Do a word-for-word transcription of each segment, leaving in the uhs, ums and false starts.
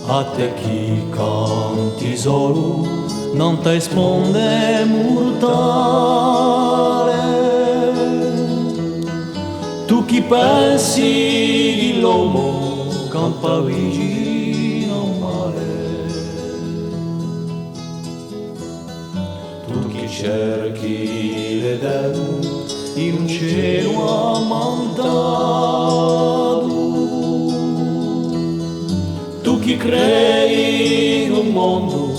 À tè chì canti solu nant'à e sponde murtale, tù chì pensi chì l'omu campa vicinu à u male. Tù chì cerchi l'Edenu in un celu ammantatu, tù chì credi in un mondu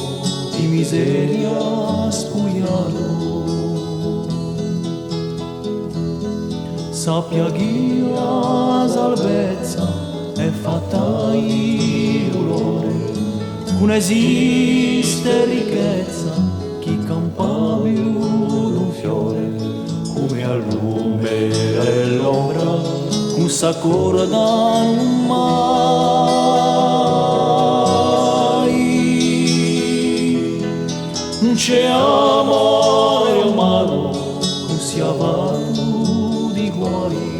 di miseria spugliatu. Sappia chì a salvezza hè fatta di dulore, ch'ùn esiste ricchezza chì campa più d'un fiore, cum'è a lume è l'ombra, ch'ùn s'accordanu mai. Ùn ci hè amore umanu ch'ùn sia fattu di guai.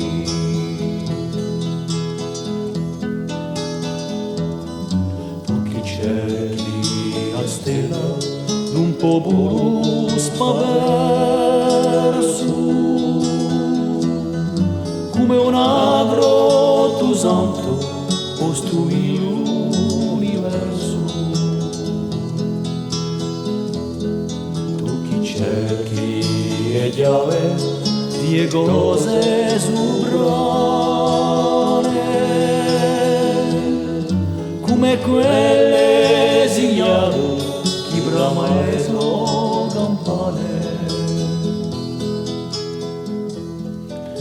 Tù chì cerchi a stella d'un populu spapersu, cum'è un agrotu santu postu in l'universu. Tù chì cerchi e chjave di e cose suprane, cum'è quelle signate chì brama e so campane.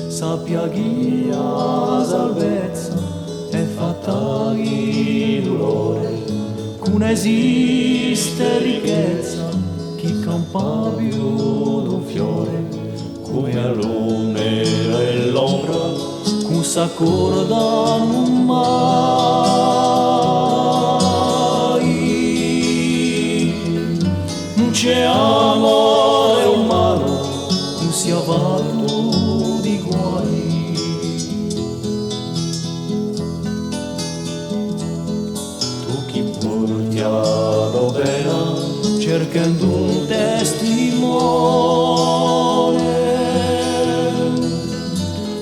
Sappia chì a salvezza hè fatta di dulore, ch'ùn esiste ricchezza chì campa più d'un fiore, cum'è a lume è l'ombra, ch'ùn s'accordanu mai. Ùn ci hè amore umanu ch'ùn sia fattu di guai. Tù chì porti a to pena cerchendu un testimone,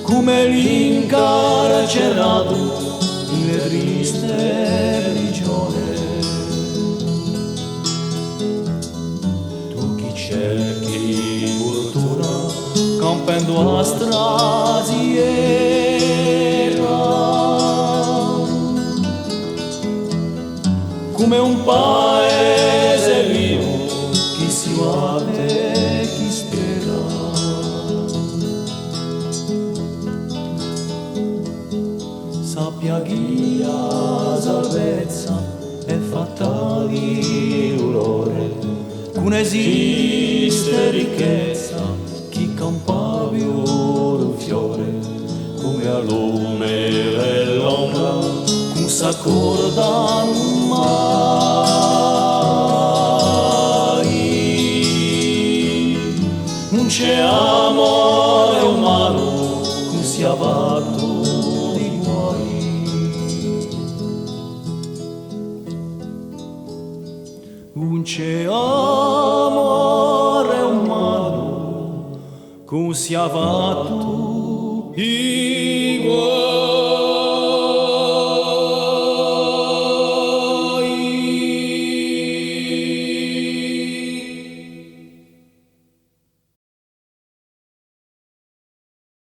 cum'è l'incarceratu in e triste prigione. Tù chì cerchi furtuna campendu à strasiera, cum'è un paese vivu chì si batte è chì spera. Sappia chì a salvezza hè fatta di dulore, ch'ùn esiste ricchezza chì campa più d'un fiore, cum'è a lume è l'ombra, ch'ùn s'accordanu mai. Ùn ci hè amore umanu ch'ùn sia fattu di guai. Ùn ci hè amore umanu ch'ùn sia fattu di